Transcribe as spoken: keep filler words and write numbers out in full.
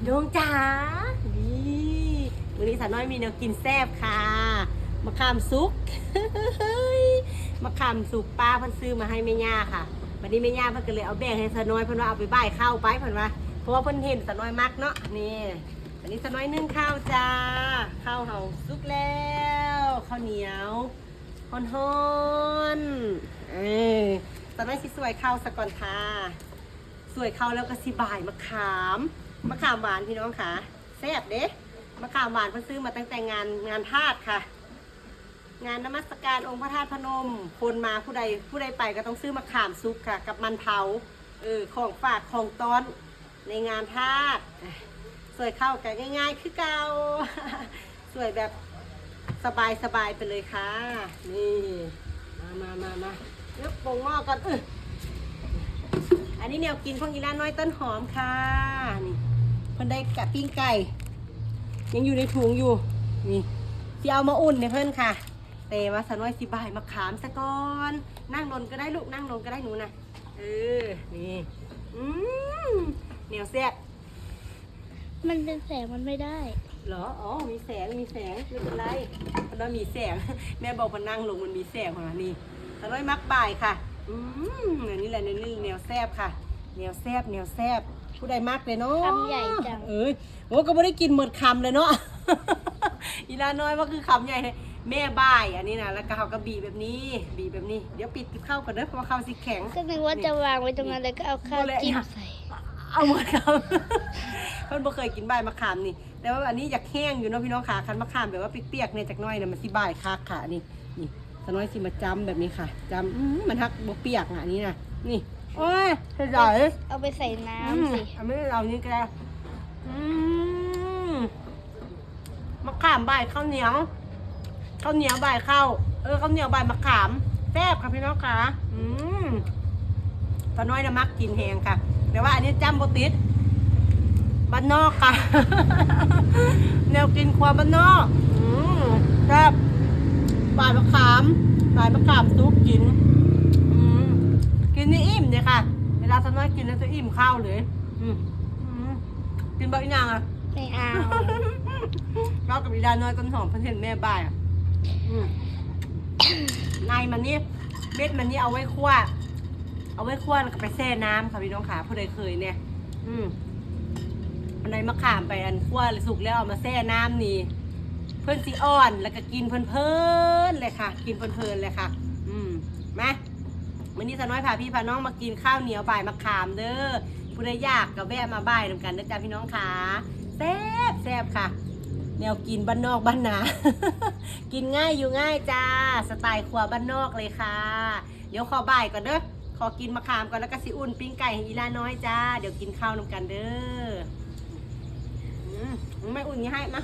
น้องจ๋า นี่ มื้อนี้สาวน้อยมีแนวกินแซ่บค่ะ มะขามสุก มะขามสุกป้าเพิ่นซื้อมาให้แม่ย่าค่ะ บัดนี้แม่ย่าเพิ่นก็เลยเอาแบ่งให้สาวน้อย เพิ่นว่าเอาไปบ่ายข้าวไป เพิ่นว่า เพราะว่าเพิ่นเห็นสาวน้อยมักเนาะ นี่ อันนี้สาวน้อยนึ่งข้าวจ้า ข้าวเฮาสุกแล้ว ข้าวเหนียวฮ้อนๆ เออ สาวน้อยสิสวยข้าวซะก่อนค่ะ สวยข้าวแล้วก็สิบ่ายมะขาม มะขามหวานพี่น้องค่ะ แซ่บเด้ มะขามหวานเพิ่นซื้อมาตั้งแต่งาน งานธาตุค่ะ งานนมัสการองค์พระธาตุพนม คนมาผู้ใด ผู้ใดไปก็ต้องซื้อมะขามสุกค่ะ กับมันเผา เออ ของฝากของต้อนในงานธาตุ สวยข้าวก็ง่ายๆ คือเก่า สวยแบบสบายๆ ไปเลยค่ะ นี่ มามามามา ยกปงหม้อก่อน เออ อันนี้แนวกินของอีหล้าน้อยต้นหอมค่ะ นี่ เพิ่นได้กะปิ้งไก่ ยังอยู่ในถุงอยู่ นี่ สิเอามาอุ่นให้เพิ่นค่ะ แต่ว่าสาวน้อยสิบ่ายมะขามซะก่อน นั่งลงก็ได้ลูก นั่งลงก็ได้หนูนะ เออ นี่ อืม แนวแซ่บ มันเป็นแสงมันไม่ได้ เหรอ อ๋อ มีแสง มีแสง ไม่เป็นไร มันว่ามีแสง แม่บอกมันนั่งลงมันมีแสงของนี่สาวน้อยมักบ่ายค่ะ อืม อันนี้แหละ นี่แนวแซ่บค่ะ แนวแซ่บ แนวแซ่บ ผู้ใดมักเลยเนาะ คำใหญ่จัง เอ้ย โอ้ ก็ไม่ได้กินหมดคำเลยเนาะ อีหล้าน้อยว่าคือคำใหญ่เลย แม่บ่าย อันนี้นะ แล้วก็เขาก็บีบแบบนี้ บีบแบบนี้ เดี๋ยวปิดกับข้าวก่อนเด้อ เพราะว่าข้าวสิแข็ง ก็นึกว่าจะวางไว้ตรงนั้นแล้วก็เอาข้าว บ่เลย จิ้มใส่ เอาหมดคำ เพิ่นบ่เคยกินบ่ายมะขามนี่ แต่ว่าอันนี้อยากแห้งอยู่เนาะพี่น้องค่ะ คันมะขามแบบว่าเปียกๆเนี่ยจักหน่อยเนี่ยมันสิบ่ายคักค่ะ นี่ นี่สาวน้อยสิมาจ้ำแบบนี้ค่ะ จ้ำ อืม มันฮักบ่เปียกอ่ะ อันนี้นะ นี่ โอ้ย เสียดาย เอาไปใส่ อืม น้ำสิ อันนี้เอานี้ก็ได้ อืม มะขามบ่ายข้าวเหนียว ข้าวเหนียวบ่ายข้าว เออ ข้าวเหนียวบ่ายมะขาม แซ่บค่ะพี่น้องค่ะ อืม ป้าน้อยนะมักกินแฮงค่ะ แต่ว่าอันนี้จ้ำบ่ติด บ้านนอกค่ะ แนวกินครัวบ้านนอก อืม แซ่บ บ่ายมะขาม บ่ายมะขามซุปกิน อืม กินนี่อิ่มเลยค่ะ เวลาสาวน้อยกินแล้วจะอิ่มข้าวเลย อืม อืม กินบ่อีหยังอ่ะ ไม่เอา เรากับอีหล้าน้อยต้นหอมเพิ่นเห็นแม่บ่ายอ่ะ อืม ในมันนี่ เม็ดมันนี่เอาไว้คั่ว เอาไว้คั่วแล้วก็ไปแช่น้ำค่ะพี่น้องค่ะ ผู้ใดเคยเนี่ย อืม อันใดมะขามไปอันคั่วสุกแล้วเอามาแช่น้ำนี่ เพิ่นสิอ่อนแล้วก็กินเพลินๆเลยค่ะ กินเพลินๆเลยค่ะ อืม มา มื้อนี้สาวน้อยพาพี่พาน้องมากินข้าวเหนียวบ่ายมะขามเด้อ ผู้ใดอยากก็แวะมาบ่ายนำกันนะจ๊ะพี่น้องค่ะ แซ่บแซ่บค่ะ แนวกินบ้านนอกบ้านนา กินง่ายอยู่ง่ายจ้า สไตล์ครัวบ้านนอกเลยค่ะ เดี๋ยวขอบ่ายก่อนเด้อ ขอกินมะขามก่อนแล้วก็สิอุ่นปิ้งไก่ให้อีหล้าน้อยจ้า เดี๋ยวกินข้าวนำกันเด้อ อืม ไม่อุ่นนี้ให้มา